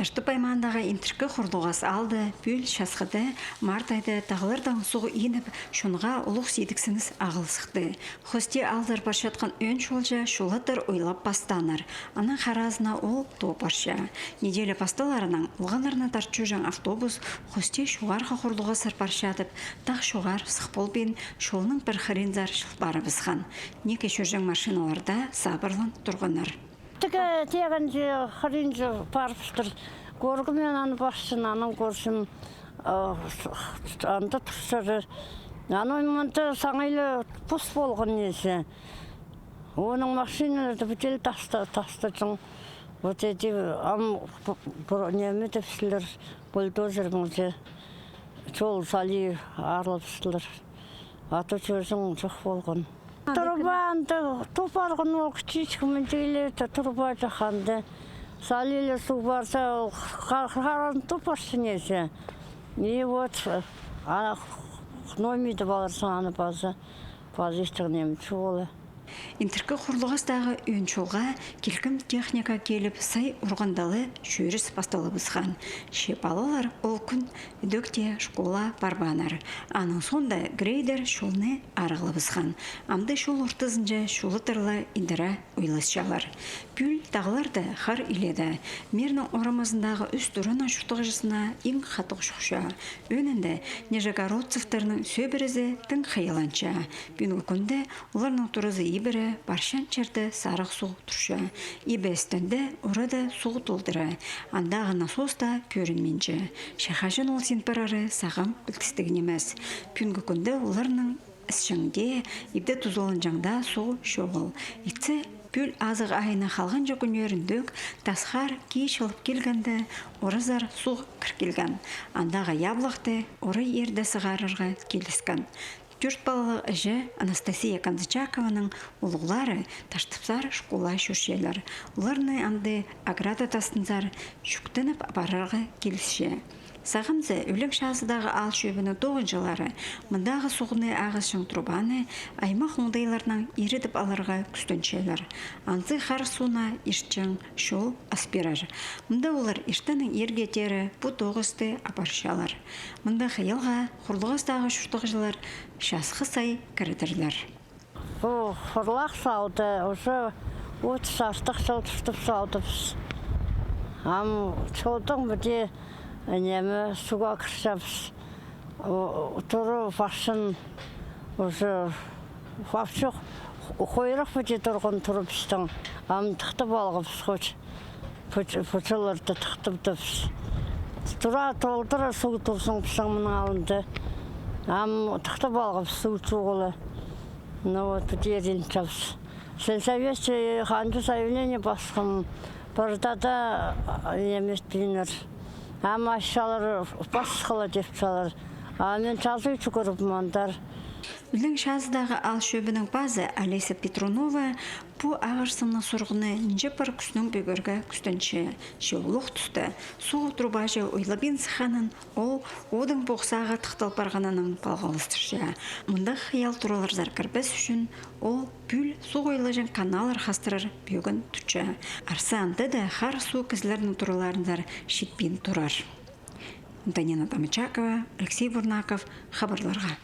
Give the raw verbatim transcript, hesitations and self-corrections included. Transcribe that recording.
Чуртап аймаандағы Интіркі Хурлуғас аалда пӱӱл часхыда март айда тағлардаң суғ ииніп, чонға улуғ сидіксініс ағыл сыхты. Хости аалзар парчатхан ӧӧн чолҷа чоллаттар ойлап пастааннар. Аның хараазына ол тоо парча. Неделя пасталарынаң олғаннарны тартчаҷаң автобус хости Чоғархы Хурлуғасар парчадып, тағ чоғар сых полбин, чолның пір хыринзар чыл парыбысхан. Нике чӧрҷең машиналар даа сабырлан турғаннар. Тігі тегенҷе хыринҷа парыбыстыр. Кӧргем мин аны пасчаң, анаң кӧрчем, а, анда турчалар. Анаң мында саңай ла пос полған ниме. Оның машиналарды пӱтел таста-, тастаҷаң. Вот эти, ам, бу-, бу-, ниме тіпчелер, бульдозер мынҷа. Чол салии аарлабыстылар. А то чӧрҷең чох полған. Труба анда тоо парған, ол кічіҷек мындағ ла труба чахханда. Салийлер суғ парза, ол ха-, хараан тоо парча ниме. И вот, а, хной мидіп аларзың аны паза, паза истіг ниме чоғыл. Интіркі Хурлуғастағы ӧӧн чолға килкім техника киліп, сай урғанда ла чӧріс пасталыбысхан. Че палалар ол кӱн ідӧк тее школаа парбааннар. Аның соонда грейдер чолны арығлабысхан. Амды чол ортызынҷа чоллаттар ла идіре ойласчалар. Пӱӱл тағларда хар иледе. Мирнің орамазындағы ӱс тураның чуртағҷызына иң хатығ чохча. Ӧӧнінде Нижегородцевтернің сӧбірезі тың хыйаланча. Пӱӱнгі кӱнде оларның туразы ибіре, парчаң чирде сарығ суғ турча. Ибі істенде, орада суғ толдыра. Андағы насос таа кӧрінминче. Че хаҷан ол син парары сағам пілдістіг нимес. Пӱӱнгі кӱнде оларның ісчең дее, ибде тузаланҷаң даа суғ чоғыл. Итсе, пӱӱл азығ айының халғанҷы кӱннеріндӧк тасхар кии чылып килгенде, оразар суғ кір килген. Андағы яблахты орай ирде сығарарға киліскен. Тӧрт палалығ іҷе Анастасия Канзычакованың улуғлары Таштыпсар школаа чӧрчелер. Оларны анда ограда тастынзар чӱктеніп апарарға килісче. Сағам за, ӱлең чазыдағы аал чӧбінің тоғынҷылары мындағы суғны ағызҷаң трубаны аймах оңдайларнаң ирідіп аларға кӱстенчелер. Анзы хар сууна иртчең чол ас пирер. Мында олар иртеннең ирге теере пу тоғысты апарчалар. Мындағ хыйалға Хурлуғастағы чуртағҷылар часхы сай кірідірлер. Пу хурлах салды, уже отыс артых чыл тудып салдыбыс. Ам чолдың піди, ниме, суға кірчебіс. О, туры парчаң уже вообще хойрах піди турған турыбыстың. Ам тыхтап алғабыс хоч. Пу ч-, пу чылларда тыхтабыс. Тура толдыра суғ турзың пістің мының алнында. Ам тыхтап алғабыс суғ чоғыл. Ну вот, піди иртчебіс. Сельсоветте ханҷа заявление пасхам, пірдее дее, а, ниме итпиннер. Ам асчалар, пасхала тіпчелер. А мин чазы чӱгӱріп мындар. Ӱлең чазыдағы аал чӧбінің пазы Олеся Петрунова пу ағырсымнығ сурығны нинҷе пар кӱснең пӧгерге кӱстенче. Че улуғ туста суғ трубаҷа ойлабин сыхханын ол одың похсаға тыхтал парғаннаң палғалыстырча. Мындағ хыйал тураларзар кірбес ӱчӱн ол пӱӱл суғ ойлаҷаң каналлар хастырар пӧгін тутча. Арса анда даа хар суғ кізілернің тураларынзар читпин турар. Антонина Домочакова, Алексей Бурнаков, хабарларға.